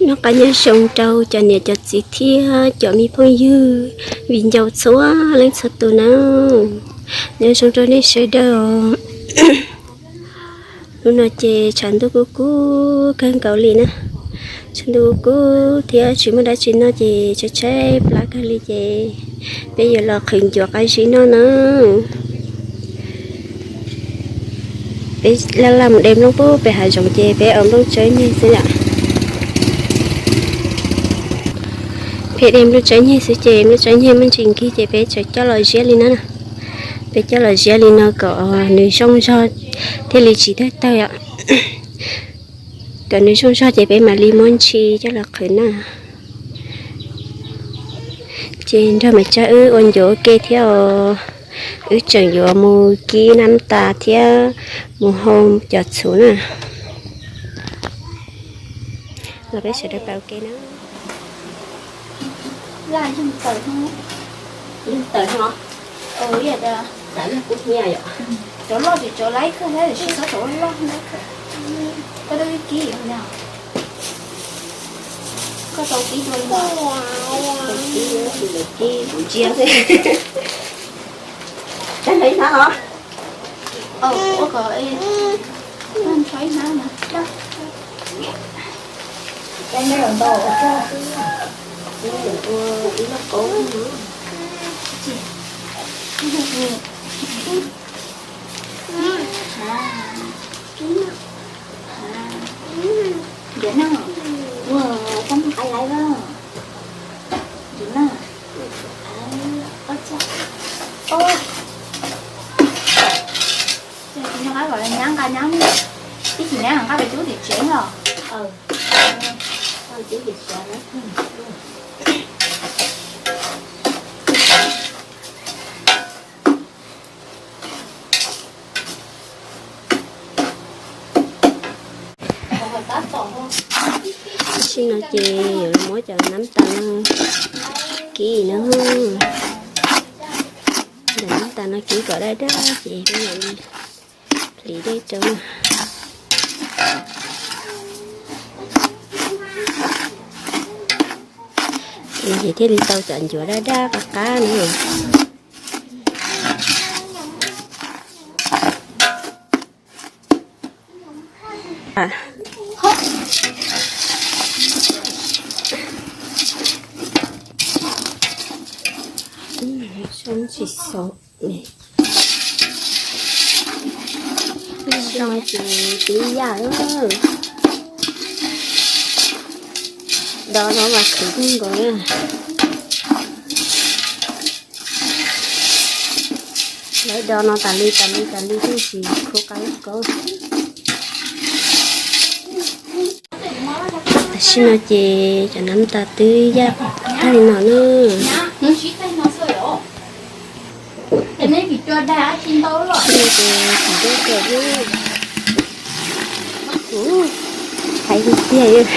Noj qab nyob zoo rau cov niam cov txiv thiab cov me phooj ywg viv ncaus txhua leej txhua tus na. Nyob zoo rau nej sawv daws. Hnub no ces tshav ntuj kub kub kawg nkaus li na. Tshav ntuj kub kub thiab tsis muaj dab tsi noj ces tshaib tshaib plab kawg li ces peb yuav los qhwv ncuav qab zib noj na. Peb laj laj mus de nplooj pub pem hav zoov ces peb ua nplooj tsawb nyeg xwb yom. Peb de nplooj tsawb nyeg xwb ces nplooj tsawb nyeg muaj ntsis nkig ces peb tseem coj los ziab li no na. Peb coj los ziab li no kom nws zoo zog thiaj li tsis tawg tawg yom. Kom nws zoo zog ces peb mam li muab ntshi coj los qhwv na. Ces nrog Maiv Tsab wb ua ncuav ua ke thiab os. Wb tseem yuav mus kib nab tas thiab mus hau cov txhuv na. Los peb sawv daws pab ua ke na. Laj yeej tawm no. Yeej tawm no. Cov loj ces cov laib kawg thiab, tsis txhob cov loj loj. Koj twb kib no. Koj tau kib dua li no. Kib kuv ntsia xwb. Tag ib hnab los. Ua kom nrho ib hnab no. Ua ib lub qoob no. Ntiav no, ua koj muag qab laib os. Ntiav no, ua tsa, ua, nyob qab kom nyab nqa nyab, ib chim nyab nqa pem cub tim tsev los. Tam sim no ces yuav los muab cov nab tas no kib no. Cov nab tas no kib kom daj daj ces peb mam li hliv dej rau. Ces thiaj li tau cov ncuav daj daj qab qab na. Zoo tsis xaus. Zoo ces tib yam lawm. Do no mas khwv kawg nkaus li. Lawv do no tas li tas li tas li twb tsis khub qab kaub. Tam sim no ces cov nab tas twb yaj tag li no na. Hais tiag tiag,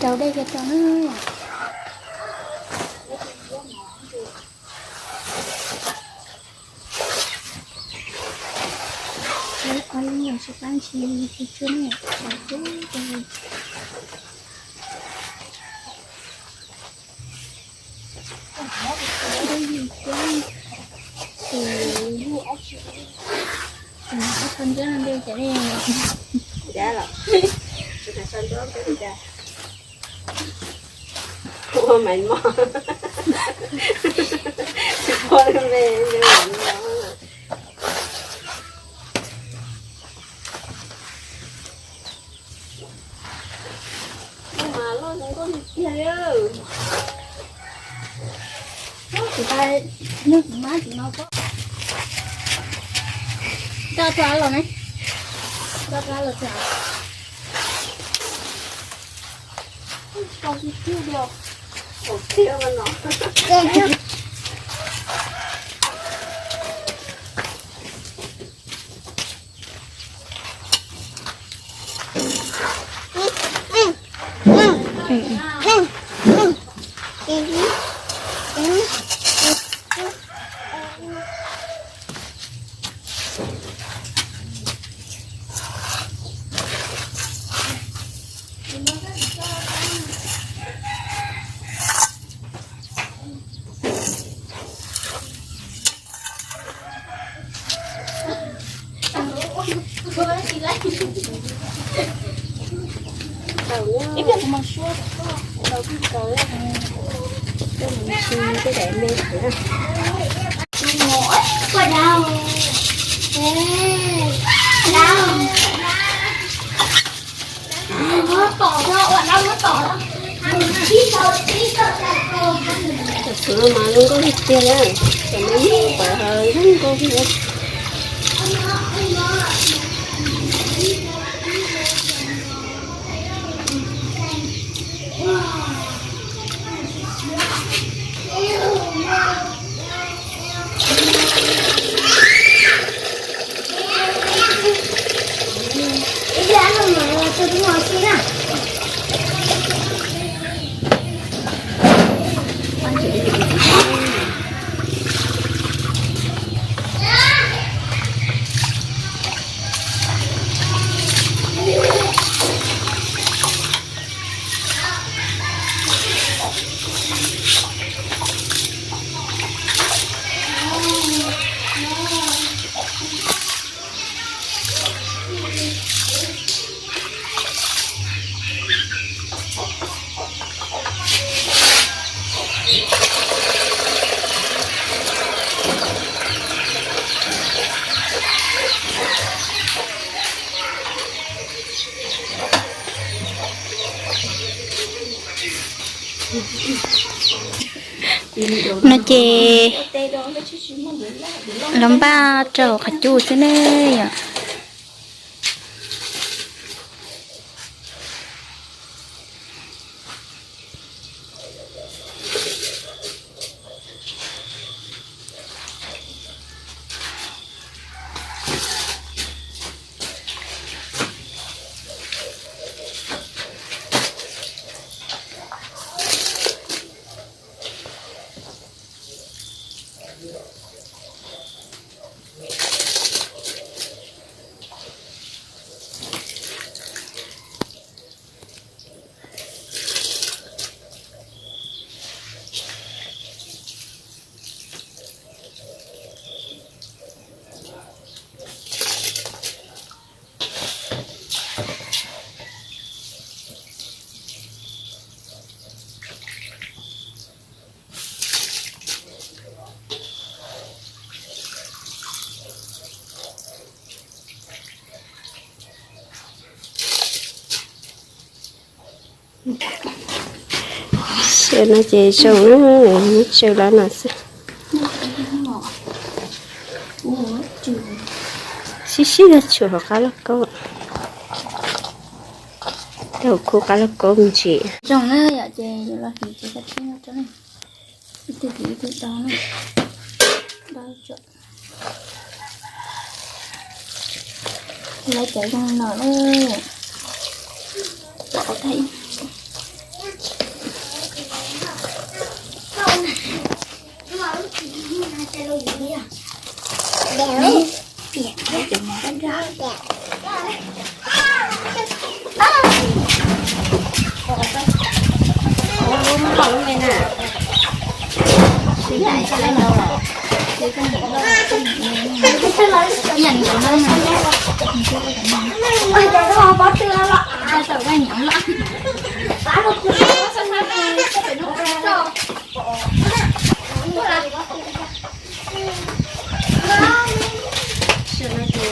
rau dej kiag rau na. Ua maiv mos, tsis pom me me. Mas loj zoo nkauj tiag li. Tus tais nug kuv mab tus no pob. Rau tus av los ne. Rau tus av los txog. Tau tiag tiag li os. Hauv tiag mas no. Cov txhuv no mas zoo nkauj tiag tiag na, cov no yeej pom zoo nkauj tiag. No ces los npaj rau qhov cub xwb ne yom. Xyaw no ces zoo na, muab tsawb lawm no xwb. Sib sib zog tshuam hauv qab lauj kaub. Tau khu qab lauj kaub me ntsis. Zoo na yom, ces yuav los hliv txiv kab tib no rau nej. Ib tug hliv ib tug do na. Do tso. Lawv cov zoo no na. Pom tag ib. Tam sim no ces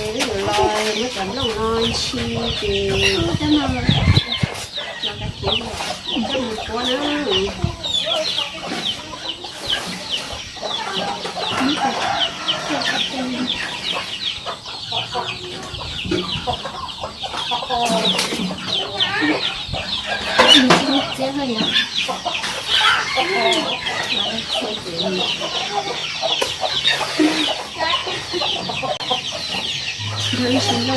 wb yuav los muab cov nplooj no ntshis ces los kav kev coj mus puab na. Tam sim no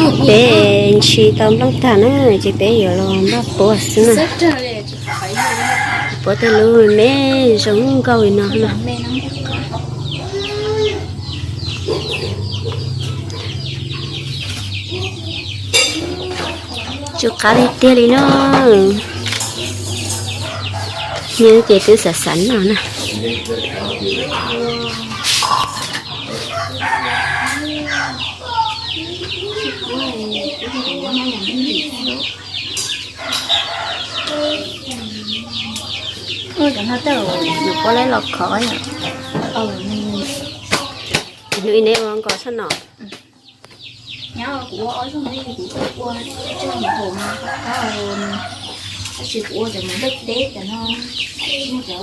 ces peb ntshis tau nplooj tag na, ces peb yuav los npaj puab xwb na. Puab tej lub me zoo nkauj li no na. Tsw qab tiag tiag li no. Nyob ces twb xav xav noj na. Hnub ib neb ua nkos sab no. Nyob kuv ua ob zaug ne, kuv tuaj ua cov mus haum mas qab, tab sis kuv ua cov mus dej deb cov no, cov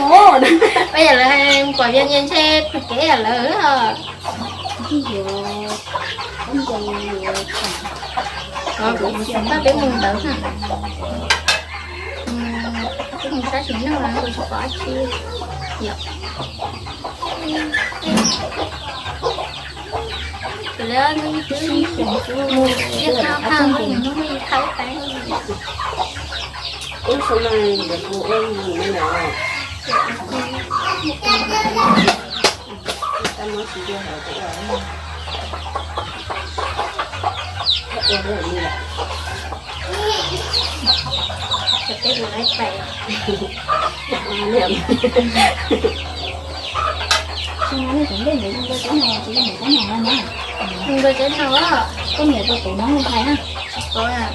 Ua yam lawv pom Vias ntshe pom kev yam lawv. Kuv xav pab peb mus ntawd na. Peb mus sab sim neej los kuv tsis pom dab tsi yom. Ces lawv mus ib twb mus ib thaj thaj mus hnub ib thaj ib pab. Ub, sau no kuv ua mus no. Zoo nkauj tsev no, koj niam puas tus noob hais na? Tsis paub na.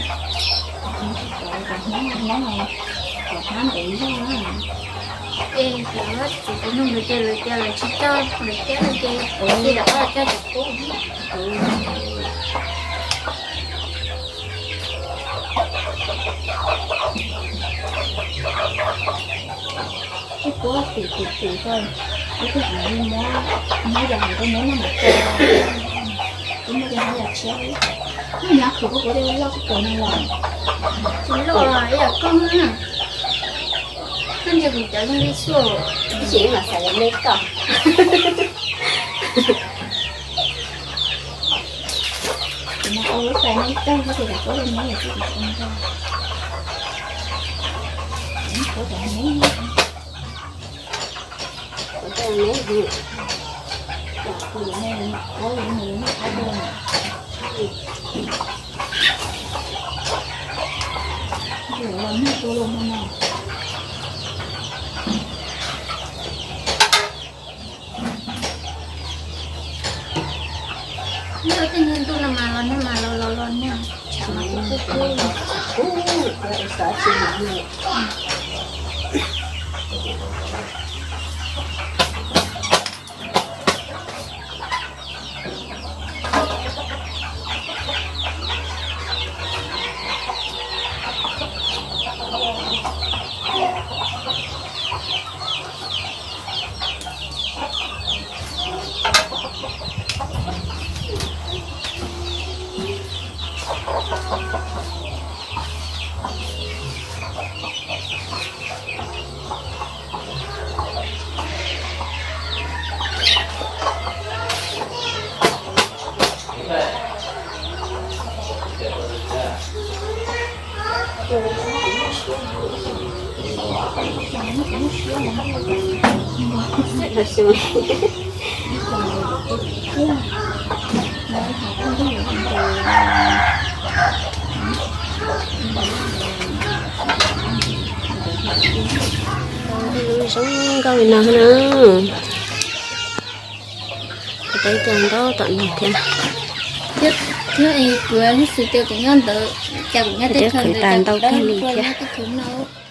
Es cov txiv tus noog lawv ces lawv tias lawv tsis coj lawv thiab, lawv ces ua li lawv coj cov qub. Ib puab tim tim tim ko, ib tug kuv muab, muab yog hais rau muab noj mas ko, kuv muab yog hais yog tshiab, muab nyav khwv rau kuv tej loj txhub kaus no los. Tsis loj ib yam koj na. Koj ntsia kuv cov zoo li xyuas. Ib sim mam xav yog me koj. Kuv mas ua lub fais no ib tag xwb ces kuv tuaj li neb yog xwb kuv tsis ua ntau. Kuv tuaj li neb. Kuv tuaj li neb. Kuv yuav neb, kuv yuav neb qab dua. Yuav los neb tua los no no. Nyob tej niag ntuj no mas los nag mas los los los nag, tshav mas kub kub kub. Zoo nkauj li no na. Peb cog ntaub tom no thiab. Thiab kuv xav tias kuv nyob ntawd, cas kuv nyob teb chaws ntawd, cas kuv ntaub ntawd nyob teb chaws no.